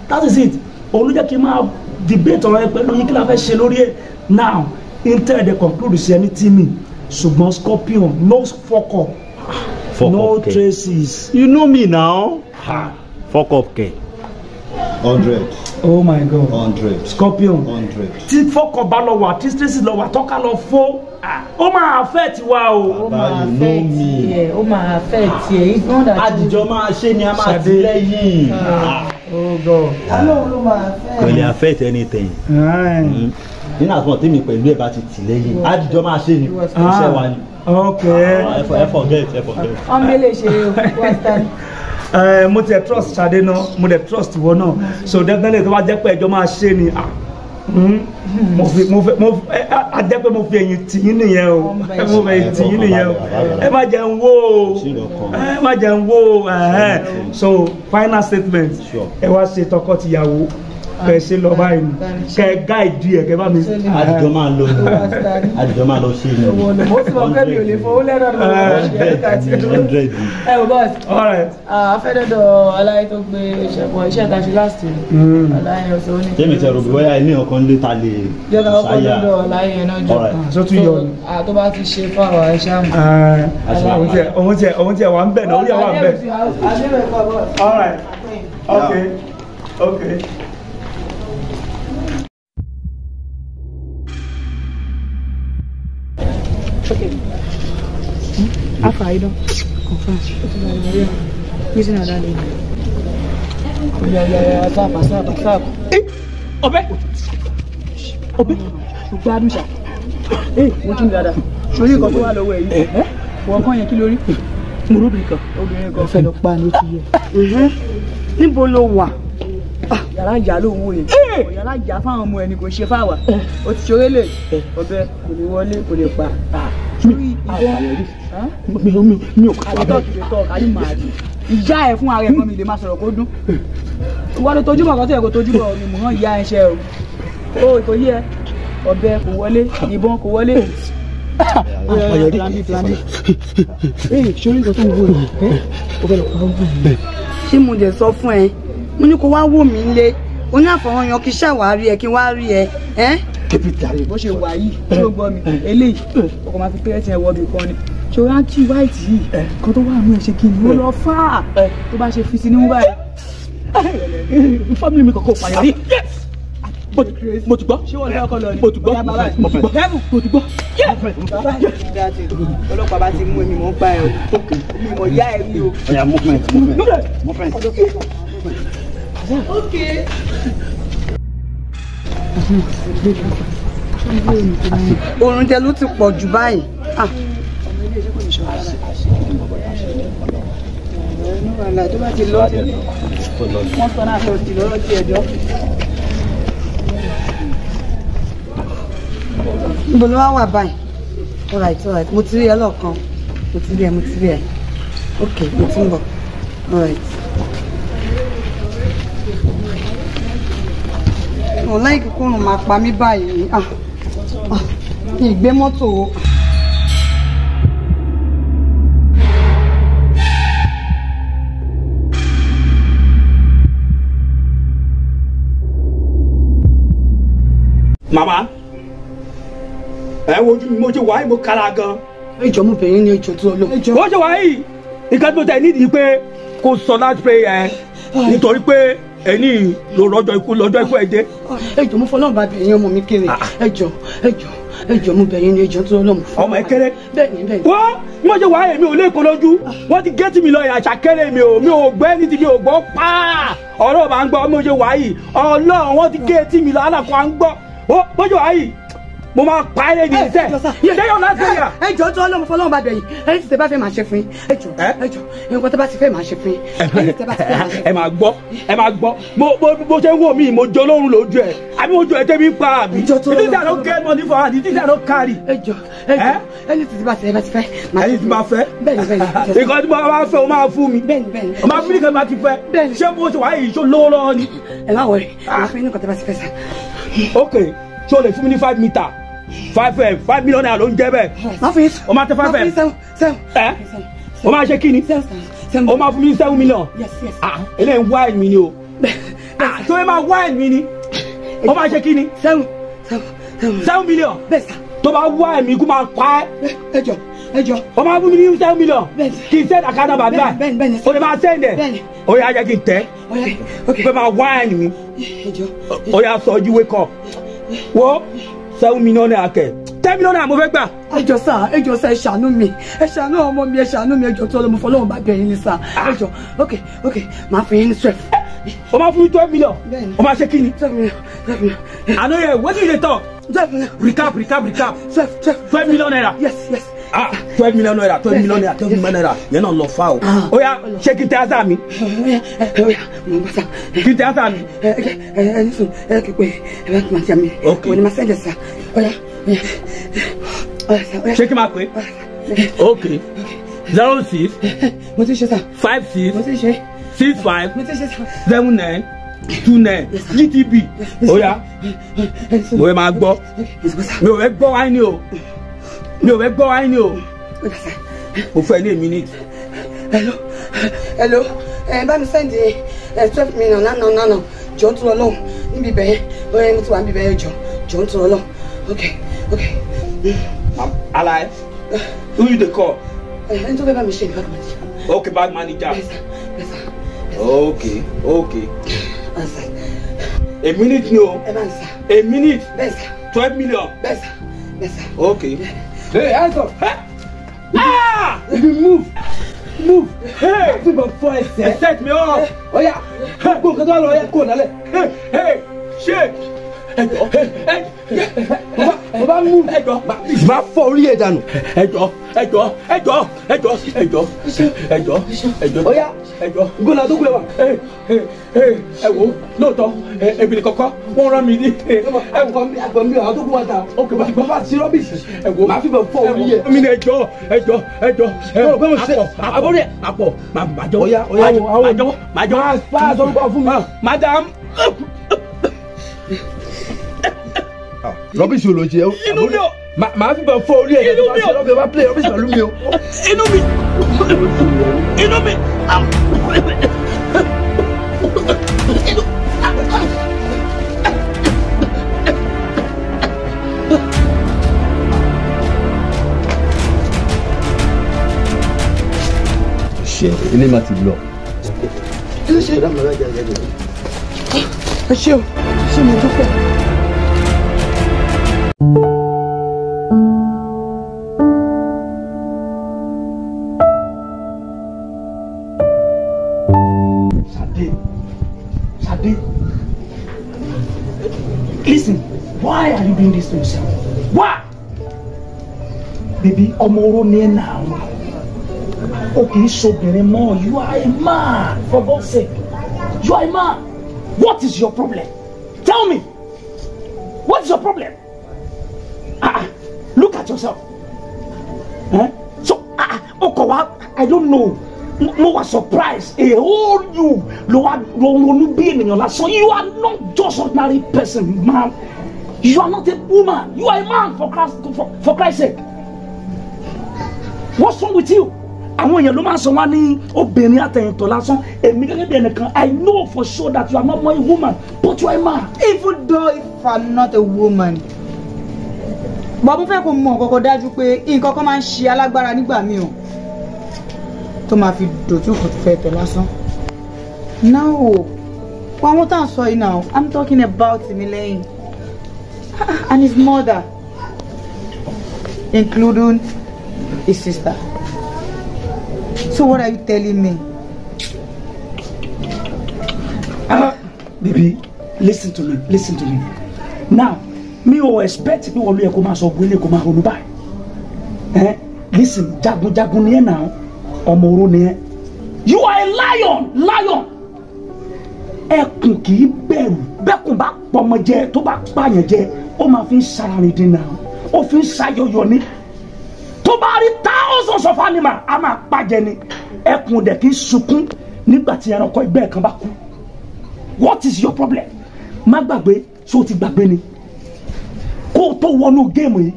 That is it. Òun ló jẹ́ kí n máa debate ọ̀rọ̀ yẹn pẹ̀lú yín, kí la fẹ́ ṣe lórí ẹ̀ now. Instead they conclude sí ẹni tí mi, ṣùgbọ́n Scorpion, no fuck up. Fuck no up kẹ. Traces. You know me now. Ha. Fuck up kẹ. 100. Oh my God. 100. Scorpion. 100. Tí fuck up bá lọ wà, tí traces lọ wà, tọ́ka lọ fó, ó máa affect wa o. Ó máa affect ẹ̀, ó máa affect ẹ̀. It's not that. Àdìjọ máa ṣe ni, a máa ti lẹ́yìn. Oh God. Alóhùn ló máa affect. Kò lè affect anything. Nínú àtúntò tèmi pẹ̀lú ẹ̀ bá ti tì lẹ́yìn, àdìjọ máa ṣe ni, iṣẹ́ wa ni. Ok. Ẹ forget, ẹ forget. Wọ́n bí lè ṣe western. Mo tiẹ̀ trust Ṣadé náà, mo dẹ̀ trust ìwọ náà, so definitely tó bá jẹ́ pé ẹjọ́ máa ṣe ni, ah, mo fi mo fi mo ẹ a jẹ́ pé mo fi ẹ̀yìn tì yín nìyẹn o, mo fi ẹ̀yìn tì yín nìyẹn o. Ẹ má jẹ́ ń wó o, ẹ má jẹ́ ń wó o. So final statement, ẹ wá ṣe tọkọ-tìyàwó kẹ ṣe lọ báyìí ni, kẹ guide ẹ, kẹ bá mi. Àdìjọ máa lọ ni, àdìjọ máa lọ ṣe ni. Mo ti mọ̀ pé mi ò lè fowó lẹ́rọ̀ lọ́wọ́ ṣe é ká ti dúró. 100. Ẹ ò boss. All right. Afẹ́dọ̀dọ̀ aláyé tó gbé iṣẹ́ pọ̀, iṣẹ́ ta ṣe last year. Aláyé ọ̀sẹ̀ ó ní. Tèmi tẹ rògbò bóyá ilé ọkàn lè ta lè. Jẹ́ ká kọ́kọ́ lọ́dọ̀ aláyé yẹn náà jọ. All right. So tún yọ ni. Tó bá ti ṣe fáwọn ẹ ṣáà mọ̀. Òun tiẹ̀ wà ń bẹ̀ náà, orí ẹ̀ wà ń bẹ̀. All right. Okay. Okay. Alpha, you don't confirm. Using another lady. Yeah. Stop, stop, stop. Ọbẹ̀. Ọbẹ̀. Gbádùn ṣá. Ee, mo tún dáadáa. Sori nǹkan tó wà lọ́wọ́ ẹ̀ yìí. Wọ́n kàn yẹn kí lórí. Mo róbìnrin kan. Obìnrin kan. Fẹ́ lọ pa ni ó ti yẹ. Níbo ló wà? Yàrá ìyá ló ń wò yẹn. Yàrá ìyá fáwọn ọmọ ẹni kò ṣe fáwa. O ti ṣoré lè. Ọbẹ̀ kò lè wọlé kò lè pa. Mi ò kọ́ abẹ́. Ìyá ẹ̀ fún ara ẹ̀ kan mi lè máa sọ̀rọ̀ kó dún. Wọ́n ló tojúbọ̀ kan tó yẹ kó tojúbọ̀ mi mò ń ìyá ẹ̀ ṣe o. O kò yẹ ọ̀bẹ kò wọlé ìbọn kò wọlé. Ṣorí nǹkan tó ń wò yìí, ó fẹ́ lọ pa ọmọ mi. Ṣé mo dẹ̀ sọ fún ẹ? Mo ní kó wá wò mí lé. O ní àfọwọ́yàn kí ṣàwárí ẹ kí wá rí ẹ. Bó ṣe wà yìí, ṣé o gbọ́ mi? Eléyìí, o kò máa fi pẹ́ẹ́tì ẹ̀ wọ́ bí kan ni. Ṣòrántí white yìí, kan tó wà nù ẹ̀ ṣe kí ni ó lọ fà á tó bá ṣe fi sí níwú báyìí. Family mi kọ̀kọ́ pààyàn rí. Mo ti gbọ́. Ṣé wọ́n lọ́kọ̀ lọ ni? Mo ti gbọ́. Mo ti gbọ́. Ọlọ́pàá bá ti mú èmi mò ń pa ẹ̀ o. Mi mọ̀ yá ẹ̀ rí o. Oya movement movement movement. Okay. Oorun jẹ ló ti pọ̀ jù báyìí. Wọ́n sọ náà sọ sí lọ́rọ́ tí ẹjọ́. Níbo ló wá wà báyìí? Alright, alright. Mo ti rí ẹ lọ́ọ̀kan. Mo ti rí ẹ, mo ti rí ẹ. Ok, mo ti ń bọ̀. Alright. Mo láì kíkúrùn máa pa mí báyìí. Mi ì gbé mọ́tò o. Màmá, ẹ wojú mi, mo ṣe wàá mo kára gan. Ẹ jọ̀ọ́ mo bẹ̀ yín ní ẹ jọ̀ọ́ tó lọ. Bó ṣe wàá yìí, nǹkan tó tẹ̀ nídìí pé kò sọ láti pé ẹ nítorí pé ẹni ló lọ́jọ́ ikú lọ́jọ́ ikú ẹ dé. Ẹ jọ̀ọ́ mo fọlọ́run bá bẹ̀ yín ọmọ mi kéré. Ẹ jọ̀ọ́ ẹ jọ̀ọ́ ẹ jọ̀ọ́ mo bẹ̀ yín ní ẹ jọ̀ọ́ tó lọ. Ọmọ ẹ kéré. Bẹ́ẹ̀ni bẹ́ẹ̀ni. Wọ́n mo ṣe wàá èmi ò lè kó lójú. Wọ́n ti gé tì mí lọ ìyàṣà kéré mi ò mi ò gbẹ́ ní ti mi ò gbọ́ pàà. Ọ̀rọ̀ bá ń gbọ́ mo ṣe wàá yìí. Ọlọ́run wọ́n ti gé tì mí lọ alákọ̀ọ́ à ń gbọ́. Bó ṣe wàá yìí mo máa pa ẹ́ lẹ́yìn iṣẹ́ ṣé yóò láti yà. Ẹ jọ̀ọ́ tó Ọlọ́run fọlọ́run bá bẹ̀ yín ẹni tí tẹ bá fẹ́ máa ṣe fún yín. Ẹ jọ̀ọ́ ẹ jọ̀ọ́ nǹkan tẹ bá ti fẹ́ máa ṣe fún yín. Ẹni tí tẹ bá ti fẹ́ máa ṣe fún yín. Ẹ máa gbọ́ ẹ máa gbọ́ mo ṣe ń wò mí mo jọ lóhùn lójú ẹ àbí mo jọ ẹ tẹ́mi pa àbí. It is I don't get money for hand, it is I don't carry. Ẹ jọ̀ọ́ ẹ jọ̀ọ́ ẹni tí bá ti fẹ́. Ẹni tí bá fẹ́. Bẹ́ẹ̀ni bẹ́ẹ̀ni. Nǹkan tí mo bá fẹ́ o máa fún mi. Bẹ́ẹ̀ni bẹ́ẹ̀ni. O máa fún mi nǹkan tí mo ti fẹ́. Ṣé mo ṣe wáyé ìṣó lówó lọ́wọ́ ni. Ẹ má wọrí, màá fún yín nǹkan tí bá ti fẹ́ sá. Ok, ṣé o lè fún mi ní 5 meter? 5 million naira ló ń jẹ́ bẹ́ẹ̀. O máa tẹ 5 m. Ẹ o máa ṣe kí ni? O máa fún mi ní 7 million. Ah, eléyìí ń wá ẹ̀mí ni o. Ah, tó yẹ máa wá ẹ̀mí ni. O máa ṣe kí ni? 7 million. Tó bá wá ẹ̀mí kó máa pa ẹ́. Ẹ jọ̀ọ́ ẹ jọ̀ọ́. O máa fún mi ní 7 million. Kì í send account number báyìí. O lè máa send ẹ̀. O yà jẹ́ kí n tẹ́. Pé máa wá ẹ̀mí. O yà sọ ojú wake up. Wo 7 million naira kẹ 10 million naira mo fẹ́ gbà. Ẹ jọ̀ọ́ sá ẹ jọ̀ọ́ sá ẹ ṣàánú mi ẹ ṣàánú ọmọ mi ẹ ṣàánú mi ẹ jọ̀ọ́ tó lọ mo fọlọ́run bá bẹ̀ yín ní sá ẹ jọ̀ọ́ ok ok màá fún yín ní 12. O máa fún mi 12 million. O máa ṣe kí ni. 12 million 12 million. I no hear wetin you dey talk. 12 million. Recap recap recap. 12 12 million naira. Yes yes. Ah 12 million naira 12 million naira 12 million naira yẹn náà lọ fa o. Ó yá ṣé kí n tẹ ásà mi. Kí n tẹ ásà mi. Ẹ ẹ ní sùn ẹ kí pé ẹ bá tún máa ṣe àmì. Òní máa sẹ́ndẹ̀ sá. Ó yá ṣé kí n máa pè? Ok 06 mo ti ṣe sá. 5 6 mo ti ṣe. 6 5 mo ti ṣe sá. 7 9 2 9 GTB. Ó yá mo fẹ́ máa gbọ́ mi ò fẹ́ gbọ́ wáyé ni o mi ò fẹ́ gbọ́ wáyé ni o mo fẹ́ ní a minute. Hello hello ẹ bá mi sẹ́ndì 12 million náà náà náà jọ ń tún lọ lọ́hùn níbi ibẹ̀ yẹn ó yẹ mo ti wà níbi ibẹ̀ yẹn jọ jọ ń tún lọ lọ́hùn ok ok. Alaye who you dey call. Ẹni tó fẹ́ bá mi ṣe ni bank manager. Ok bank manager. Yes sir yes sir. Ok ok. A minute ni o. Ẹ bá ń sá. A minute. Bẹ́ẹ̀ sá. 12 million. Bẹ́ẹ̀ sá bẹ́ẹ̀ sá. Ok. Hey, hands up. Hey. Ah! You move. Move. Hey! Túbọ̀ fọ ẹsẹ̀. Set me up. Ọ̀yá gbogbo nǹkan tó wà lọ yẹ kó nálẹ̀. Hey! Hey! Shake. Hey! Hey! Hey! Tó bá mú máa fọ́ orí ẹ̀ dànù. Ẹjọ ẹjọ ẹjọ ẹjọ ẹjọ ẹjọ ẹjọ. Ọ̀yá gbọ́dọ̀ tó kúlẹ̀ wá. Ẹ wo lóòótọ́ èmi ni kọ́kọ́ wọ́n rán mi ní. Ẹ wọ àgbọ̀n mi àwọn tó kú wa ta. Ok mo ti gbọ́. Bá ti rọ́bìsì. Ẹ wo máa fi bẹ̀ fọ́ orí ẹ̀. Mi ni ẹjọ ẹjọ ẹjọ. Àpọ̀ àpọ̀ àpọ̀ màá jọ. Ọ̀yá ọ̀yá màá jọ màá jọ. Máa sọ orúkọ fún mi. Madam. Rọ́bìsì ò ló jẹ. Inú mi ò. Màá fi bẹ̀ fọ́ orí ẹ̀. Inú mi ò. Rọ́bìsì bá play rọ́bìsì pẹ̀lú mi o. Inú mi. Inú mi. Ṣe ilé máa ti lọ. Kí ló ṣe? Ẹ ṣé o, ṣé mo dúpẹ́. Sade, Sade, listen, why are you doing this to yourself? Why? Baby, ọmọ oró ni ẹ náà. O kì í ṣobìnrin mọ́. You are a man, for God's sake. You are a man. What is your problem? Tell me. What is your problem? Look at yourself. Eh? So, okay, I don't know. Mo was surprised. A whole you lo wa ronú bí ènìyàn lásán. You are not just ordinary person, man. You are not a woman. You are a man, for Christ's sake. What's wrong with you? Àwọn èèyàn ló máa ń sọ wá ní obìnrin àtẹ̀yìntọ̀ lásán. Èmi gẹ́gẹ́ bí ẹnìkan, I know for sure that you are not more a woman, but you are a man. Even though if I'm not a woman, but mo fẹ́ kó mọ̀ kọ́kọ́ dájú pé nǹkan kan máa ń ṣe alágbára nígbà míì o tó máa fi dòtú kò fẹ́ tẹ̀ lásán. Now, àwọn tá à ń sọ yìí now, I'm talking about Timileyin and his mother, including his sister. So what are you telling me? Baby, listen to me, listen to me. Now, mi ò expect pé wọ́n ló yẹ kó máa sọ gbélé kó máa ronú báyìí. Eh? Listen, jagunjagun ni ẹ náà, ọmọ oró ni ẹ. You are a lion, lion. Ẹkùn kì í bẹ̀rù, bẹ́kùn bá pọmọ jẹ, tó bá pààyàn jẹ, ó máa fi ń ṣararindin náà, ó fi ń ṣayọyọ ní. Tó bá rí thousands of animals, a máa pàjẹ ni. Ẹkùn dẹ̀ kì í sunkún nígbà tí ẹranko ẹgbẹ́ kan bá kú. What is your problem? Má gbàgbé, ṣé o ti gbàgbé ni? Kó o tó wọnú géèmù yìí,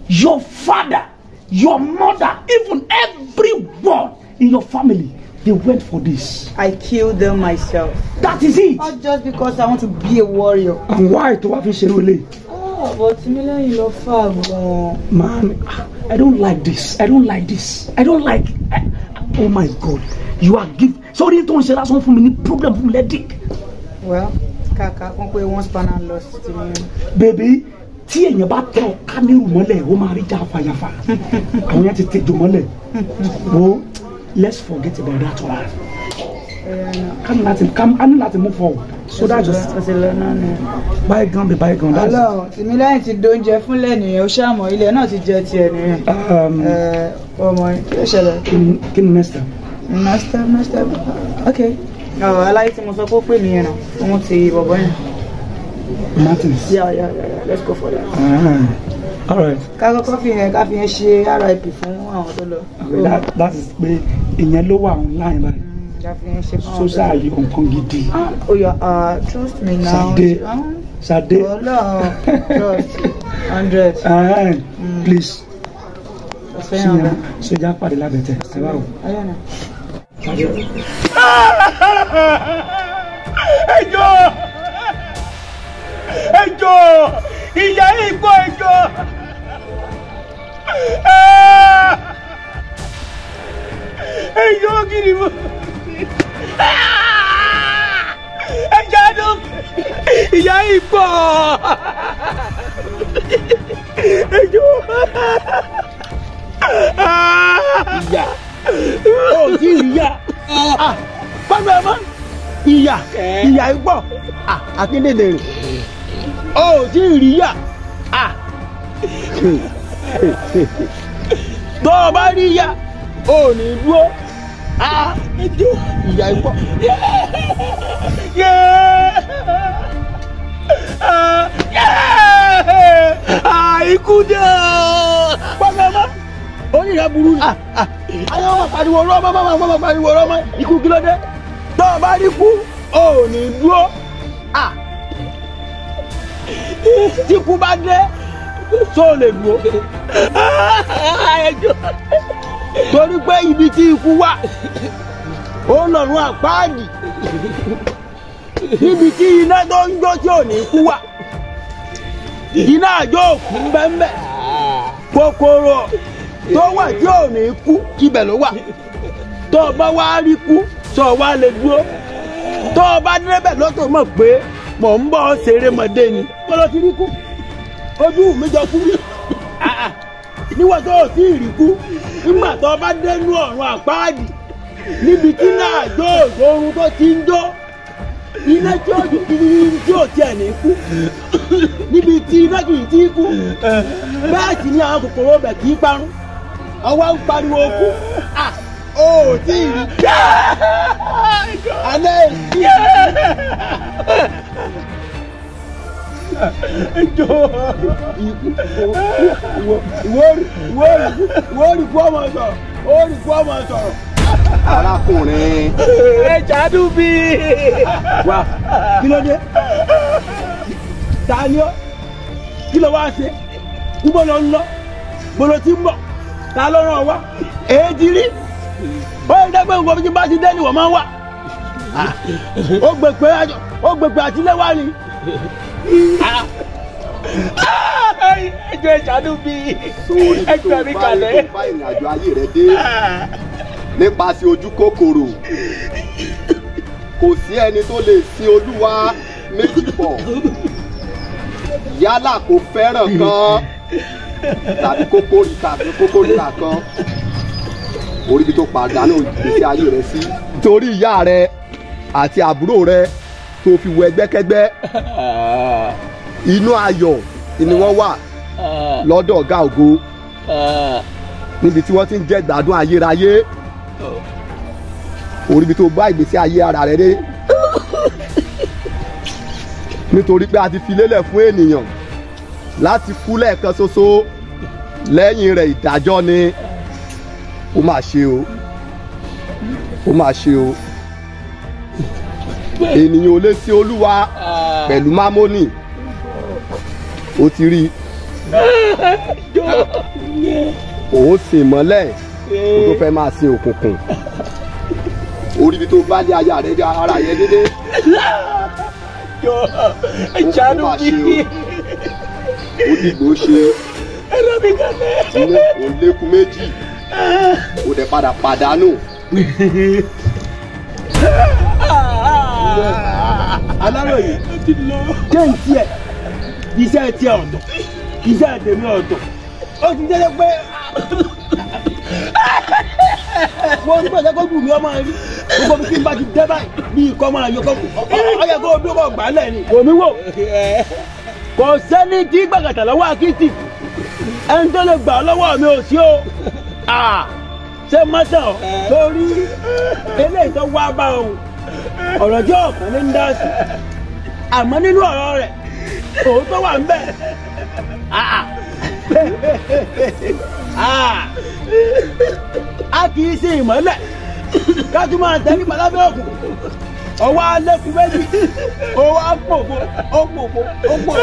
your father, your mother, even everyone in your family, they went for this. I killed them myself. That is it. Not just because I want to be a warrior. And why tó wá fi ṣerú ilé? Oh, but Timileyin lọ fà gan. Man, I don't like this. I don't like this. I don't like. Oh my God, you are give. Sorry, tó ń ṣe lásán fún mi ní problem fún mi lẹ́dík. Well, kàkà kún pé one spanner lost Timileyin. Baby, tí èèyàn bá tẹ ọ̀ká nírú mọ́lẹ̀, ó máa rí jáfàyàfà. Àwọn yẹn ti tẹjọ mọ́lẹ̀. Wo, let's forget about that one. Ká ní láti move forward. So that's just bygone be bygone. Ọlọ́run, Timileyin ti dóúnjẹ fúnlẹ̀ nìyẹn, ó ṣàmọ̀ ilẹ̀ náà ti jẹ tiẹ̀ nìyẹn. Ọmọ kí ló ṣẹlẹ̀? Kí ni next step? Next step, next step. Okay. Aláyé tí mo sọ pé ó pè mí yẹn náà, òun ti bọ̀bọ̀ yẹn. Martins. Yeah, let's go for that. All right. Ká kọ́kọ́ fi yẹn ká fi yẹn ṣe RIP fún àwọn tó lọ. Okay, that is pé ìyẹn ló wà online báyìí. Ká fi yẹn ṣe fún àwọn tó lọ. Social yìí nǹkan gidi. Oh yeah, trust me now. Sade. Sade. Ọlọ́run, trust 100. Please. Ṣé ìjà pàdé lábẹ́tẹ̀? Ẹ bá wò. Ẹjọ́ ẹjọ́ ìyá ìgbọ́ ẹjọ́ ẹjọ́ kiri mo ẹjọ́ àdó ìyá ìgbọ́ ẹjọ́ ìyá ó ti ìyá pàmò ẹ̀ mọ́ ìyá ìyá ìgbọ́ àkíndéde rẹ̀ ó ti rí yà Tó o bá rí ìyá ò ní dúró. Ìyá ikọ́. Ikú dé o. Pọ́nmọ́ orí rẹ̀ burú ni. Ayé wọn pariwo rọ́mọ́ máa pariwo rọ́mọ́ ikú kí ló dé? Tó o bá rí kú ò ní dúró. Tí kú bá dé tó lè dúró. Torí pé ibi tí ikú wà ó lọ́run àpáàdì, níbi tí iná tó ń jó tí ò ní kú wà, iná àjò òkú bẹ́ńbẹ́, kòkòrò tó wà tí ò ní kú ibẹ̀ ló wà. Tó o bá wá rí kú tó o wá lè dúró. Tó o bá débẹ̀ lọ́tọ̀ mọ̀ pé mò ń bọ̀ ṣeré mọ̀dé ni. Mo lọ ti rí kú, ojú mi jọ kú níwọ̀n tó o tí ì rí kú. Nígbà tó o bá dénú ọ̀run àpáàdì, níbi tí náà jó oorun tó ti ń jó, iná tí ó tí ò tiẹ̀ ní kú, níbi tí iná kì í tí kú, bẹ́ẹ̀ sì ni àwọn kòkòrò ọbẹ̀ kì í parun. Ọwọ́ ń pariwo kú, ó tí ì rí alẹ́ ìwọ rí kú ọmọ sọ̀rọ̀, ó rí kú ọmọ sọ̀rọ̀. Arákùnrin. Ẹ jàdú bí. Wá kí ló dé? Ta ni ọ́? Kí ló wá ṣe? Níbo ló ń lọ? Bolo ti ń bọ̀? Ta ló ràn wá? Èyí ti rí. Ó yẹ dẹ́gbẹ́ nǹkan tí bá ti dé ni wọ́n máa ń wà. Ó gbèpè àtiléwá ni. Ẹjọ́ ẹ jàdú bí. Ẹ gbà mí kalẹ̀. Sórí tó bá ìrìn àjò ayé rẹ dé nípasẹ̀ ojú kòkòrò, kò sí ẹni tó lè sin Olúwa méjì pọ̀, yálà kó fẹ́ràn kan tàbí kó kórìíra kan. Orí ibi tó pàdánù ìgbésí ayé rẹ sí. Torí ìyá rẹ àti àbúrò rẹ tó fi wọ ẹgbẹ́kẹ́gbẹ́, inú ayọ̀ ni wọ́n wà lọ́dọ̀ ọ̀gá ògo, níbi tí wọ́n ti ń jẹ gbádùn ayérayé. Orí ibi tó bá ìgbésí ayé ara rẹ dé, nítorí pé a ti fi lélẹ̀ fún ènìyàn láti kú lẹ́ẹ̀kan ṣoṣo, lẹ́yìn rẹ̀ ìdájọ́ ni. Ó mà ṣe o, ó mà ṣe o. Ènìyàn ò lè sin Olúwa pẹ̀lú mámónì. Ó ti rí òun sin ìmọ́lẹ̀, ó tó fẹ́ máa sin òkùnkùn. Orí ibi tó bá lé aya rẹ ara yẹn dédé. Ó mà ṣe o, ó dìgbò ṣe. Ó lékun méjì, ó dẹ̀ padà pàdánù. Aláròyé kéǹtì ẹ̀ iṣẹ́ tiẹ̀ ọ̀tọ̀, iṣẹ́ tèmi ọ̀tọ̀. Ó ti jẹ́ pé wọ́n ń gbọ́dọ̀ kó bù mí ọmọ rí gbogbo mi tí n bá ti dé báyìí bí ikọ́ máa yọ kọ́ ọyẹ kó bí kò gbà lẹ̀ ni. Kò mí wò, kò sẹ́ni tí gbàgàtà lọ́wọ́ akitì, ẹni tó lè gbà lọ́wọ́ mi ò sí o. Ṣé mọ́tò torí eléyìí tó wá bá òun ọ̀rọ̀ jẹ́ ọ̀kan ní ń dá sí, àmọ́ nínú ọ̀rọ̀ rẹ̀ òun tó wà ń bẹ̀. A kì í ṣe ìmọ́lẹ̀ ká tún máa tẹ́ nípa lábẹ́ òkùnkùn. Ọwọ́ alẹ́kùn méjì, ọwọ́ àpòfo, ó pòfo, ó pòfo.